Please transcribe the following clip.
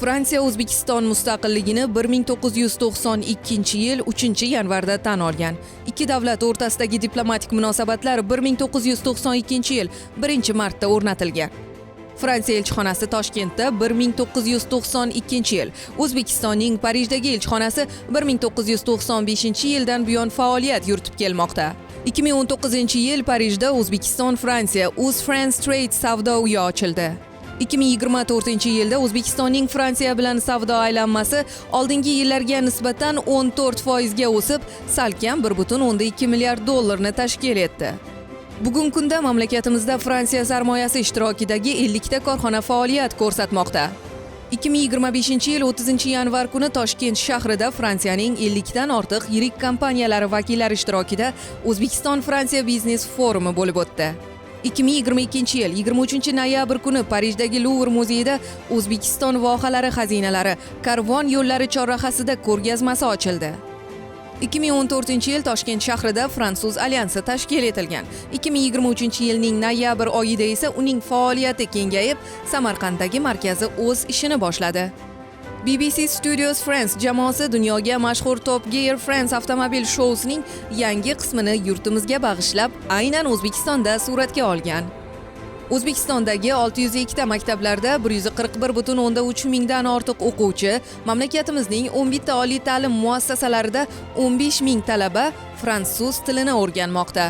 Fransiya O'zbekiston mustaqilligini 1992-yil 3-yanvarda tan olgan. Ikki davlat o'rtasidagi diplomatik munosabatlar 1992-yil 1-martda o'rnatilgan. Fransiya elchixonasi Toshkentda 1992-yil, O'zbekistonning Parijdagi elchixonasi 1995-yildan buyon faoliyat yuritib kelmoqda. 2019-yil Parijda O'zbekiston Fransiya Uz France Trade savdo uyi ochildi. 2024-yilda O'zbekistonning Fransiya bilan savdo aylanmasi oldingi yillarga nisbatan 14% ga o'sib, salkam 1,2 milliard dollarni tashkil etdi. Bugungi kunda mamlakatimizda Fransiya sarmoyasi ishtirokidagi 50 ta korxona faoliyat ko'rsatmoqda. 2025-yil 30-yanvar kuni Toshkent shahrida Fransiyaning 50 dan ortiq yirik kompaniyalari vakillari ishtirokida O'zbekiston Fransiya biznes forumi bo'lib o'tdi. 2022-yil 23 noyabr kuni Parijdagi Luvr muzeyida O'zbekiston vohalari xazinalari karvon yo'llari chorrahasida ko'rgazmasi ochildi. 2014-yil Toshkent shahrida Fransuz alyansi tashkil etilgan. 2023-yilning noyabr oyida esa uning faoliyati kengayib, Samarqanddagi markazi o'z ishini boshladi. BBC Studios France jamoasi dunyoga mashhur Top Gear France avtomobil shousining yangi qismini yurtimizga bag'ishlab, aynan O'zbekistonda suratga olgan. O'zbekistondagi 602 ta maktablarda 141,3 mingdan ortiq o'quvchi, mamlakatimizning 11 ta oliy ta'lim muassasalarida 15 ming talaba fransuz tilini o'rganmoqda.